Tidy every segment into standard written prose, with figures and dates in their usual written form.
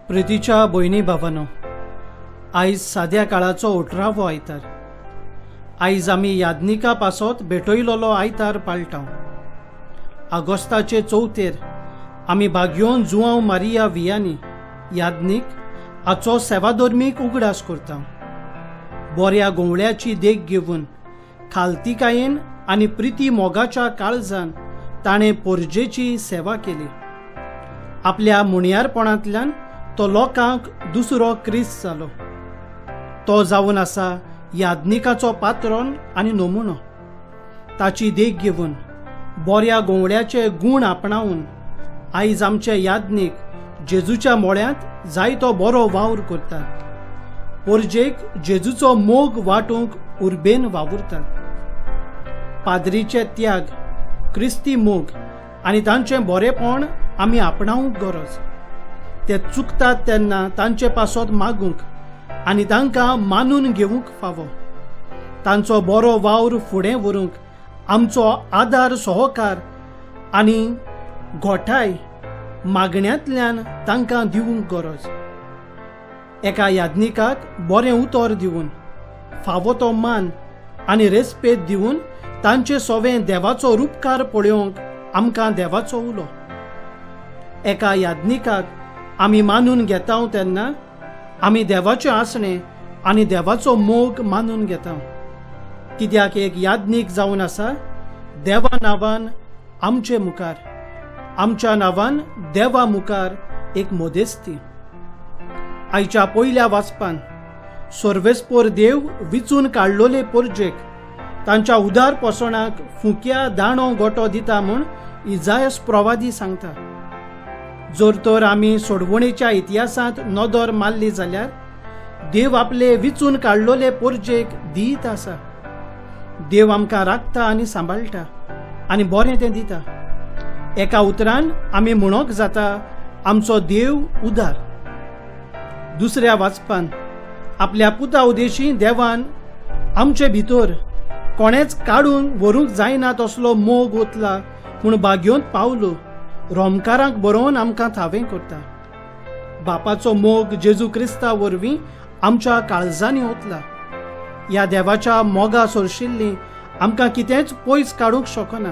प्रितीच्या भयणी भावानो, आयज साद्या काळाचो 18वो आयतार. आयज आमी याज्ञिका पासत भेटयलोलो आयतार पाळटा. आगोस्ताचे चवथेर आमी भाग्योन जुआंव मारिया वियानी याज्ञीक हाचो सेवाधर्मीक उगडास करता. बऱ्या गोंवळ्याची देख घेवन खालतिकायेन आनी प्रिती मोगाच्या काळजान ताणें पोरजेची सेवा केली. आपल्या मुणयारपणांतल्यान तो लोकांक दुसरो क्रिस्त जालो. तो जावन आसा याज्ञिकाचो पात्रोन आनी नमुनो. ताची देख घेवन बऱ्या गोंवळ्याचे गूण आपणावन आयज आमचे याज्ञीक जेजूच्या मोळ्यांत जायतो बरो वावर करतात. पोरजेक जेजूचो मोग वांटूंक उर्बेन वावुरतात. पाद्रीचे त्याग, क्रिस्ती मोग आनी तांचें बरेपण आमी आपणावंक गरज. ते चुकतात तेन्ना तांचे पासत मागूंक आनी तांकां मानून घेवंक फावो. तांचो बरो वावर फुडें व्हरूंक आमचो आदार, सहकार आनी घोटाय मागण्यांतल्यान तांकां दिवंक गरज. एका याज्ञिकाक बरें उतर दिवन, फावो तो मान आनी रेस्पेद दिवन तांचे सोवें देवाचो रुपकार पळोवंक आमकां देवाचो उलो. एका याज्ञिकाक आमी मानून घेता तेन्ना आमी देवाचें आसणें आनी देवाचो मोग मानून घेता. कित्याक एक याज्ञीक जावन आसा देवा नांवान आमचे मुखार, आमच्या नांवान देवा मुखार एक मोदेस्ती. आयच्या पयल्या वाचपान सर्वेस्पोर देव विचून काडलोले पोरजेक तांच्या उदार पोसणाक फुक्या दाणो गोटो दिता म्हूण इजायस प्रवादी सांगता. जर तर आमी सोडवणेच्या इतिहासांत नदर मारली जाल्यार देव आपले विचून काडलोले पोरजेक दीत आसा. देव आमकां राखता आनी सांबाळटा आनी बरें तें दिता. एका उतरान आमी म्हणोंक जाता आमचो देव उदार. दुसऱ्या वाचपान आपल्या पुता उदेशी देवान आमचे भितर कोणेच काडून व्हरूंक जायना तसलो मोग ओतला म्हूण बागयोंत पावलो रोमकारांक बरोवन आमकां थावें करता. बापाचो मोग जेजू क्रिस्ता वरवीं आमच्या काळजांनी ओतला. ह्या देवाच्या मोगा सोरशिल्ली आमकां कितेंच पयस काडूंक शकना.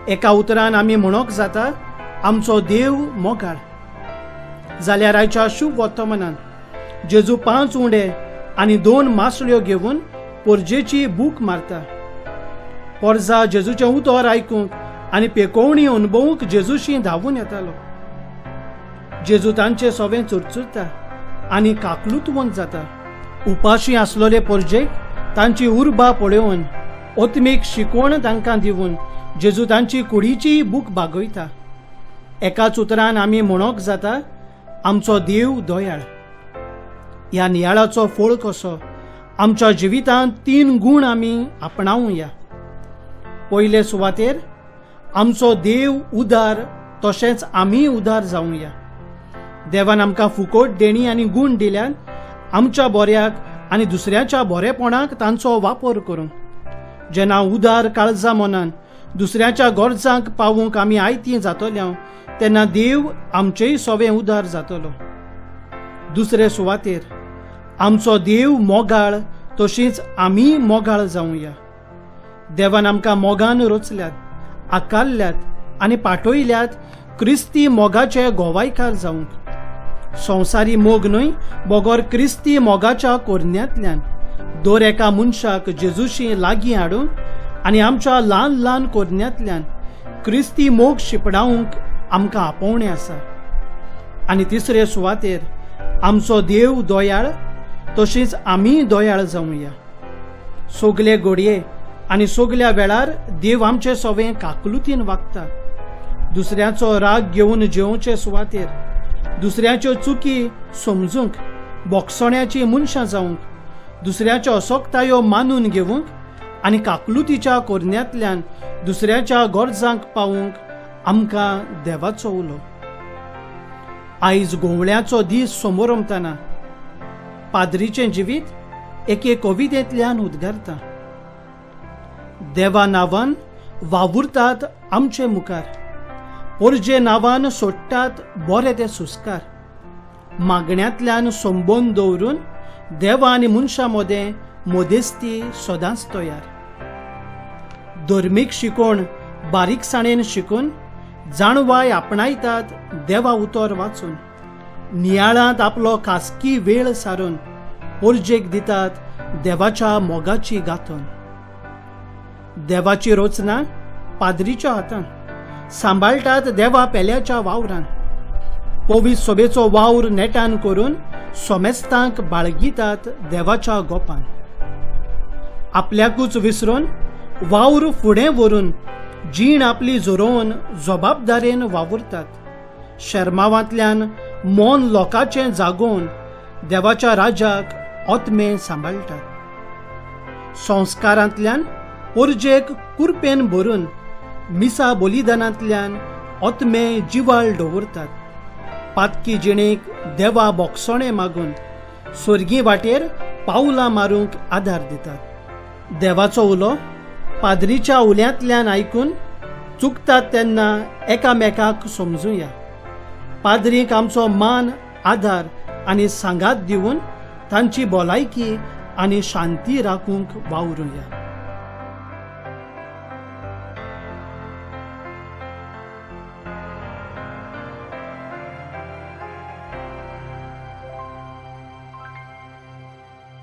एका उतरान आमी म्हणोंक जाता आमचो देव मोगाळ. जाल्यार आयच्या शुभ वर्तमानान जेजू 5 उंडे आनी 2 मासळ्यो घेवन पोरजेची बूक मारता. पोरजा जेजूचें उतर आयकूंक आनी पेकोवणी अणभवूंक जेजूशी धांवून येतालो. जेजू तांचे सोवें चुरचुरता आनी काकलुतवंत जाता. उपाशी आसलोले पोरजेक तांची उर्बा पळोवन ओतमीक शिकवण तांकां दिवन जेजू तांची कुडीचीय बूक बागयता. एकाच उतरान आमी म्हणोंक जाता आमचो देव दयाळ. ह्या नियाळाचो फोळ कसो आमच्या जिवितांत 3 गूण आमी आपणावया. पयले सुवातेर आमचो देव उदार तशेंच आमी उदार जावया. देवान आमकां फुकोट देणी आनी गूण दिल्यान आमच्या बऱ्याक आनी दुसऱ्याच्या बरेपणाक तांचो वापर करूंक. जेन्ना उदार काळजा मनान दुसऱ्याच्या गरजांक पावूंक आमी आयती जातले तेन्ना देव आमचेय सोवें उदार जातलो. दुसरे सुवातेर आमचो देव मोगाळ तशीच आमी मोगाळ जावया. देवान आमकां मोगान रचल्यात, आकारल्यात आनी पाठयल्यात क्रिस्ती मोगाचे गोवायकार जावंक. संवसारी मोग न्हय बगर क्रिस्ती मोगाच्या कोरण्यांतल्यान दर एका मनशाक जेजूशी लागीं हाडूंक आनी आमच्या ल्हान ल्हान कोरण्यांतल्यान क्रिस्ती मोग शिपडावंक आमकां आपोवणें आसा. आनी तिसरे सुवातेर आमचो देव दयाळ तशीच आमी दयाळ जावया. सगले घडये आनी सगल्या वेळार देव आमचे सोवें काकलुतीन वागता. दुसऱ्याचो राग घेवन जेवचे सुवातेर दुसऱ्याच्यो चुकी समजूंक, बोगसण्याची मनशां जावंक, दुसऱ्याच्यो असक्तायो मानून घेवंक आनी काकलुतीच्या कोरण्यांतल्यान दुसऱ्याच्या गरजांक पावूंक आमकां देवाचो उलो. आयज गोंवळ्याचो दीस समोरमतना पाद्रीचें जिवीत एके कवितेंतल्यान उद्गारता. देवा नांवान वावुरतात आमचे मुखार, पोरजे नांवान सोडटात बरे ते सुस्कार. मागण्यांतल्यान संबंद दवरून देवा आनी मनशां मदें मदेस्ती सदांच तयार. धर्मीक शिकोवण बारीकसाणेन शिकून जाणवाय आपणायतात देवा उतर वाचून. नियाळांत आपलो खासकी वेळ सारून पोरजेक दितात देवाच्या मोगाची गाथन. देवाची रचना पाद्रीच्या हातान सांबाळटात देवा पेल्याच्या वावरान. पवित्र सोबेचो वावर नेटान करून सोमेस्तांक बाळगितात देवाच्या गोपान. आपल्याकूच विसरून वावर फुडें व्हरून जीण आपली झरोवन जबाबदारेन वावुरतात. शेर्मावांतल्यान मन लोकांचें जागोवन देवाच्या राजाक ओतमे सांबाळटात. संस्कारांतल्यान पोरजेक कुरपेन भरून मिसा बलिदानांतल्यान ओतमे जिवाळ दवरतात. पातकी जिणेक देवा बोगसोणे मागून सोर्गी वाटेर पावलां मारूंक आदार दितात. देवाचो उलो पाद्रीच्या उल्यांतल्यान आयकून चुकतात तेन्ना एकामेकाक समजुया. पाद्रीक आमचो मान आदार आनी सांगात दिवन तांची भलायकी आनी शांती राखूंक वावरुया.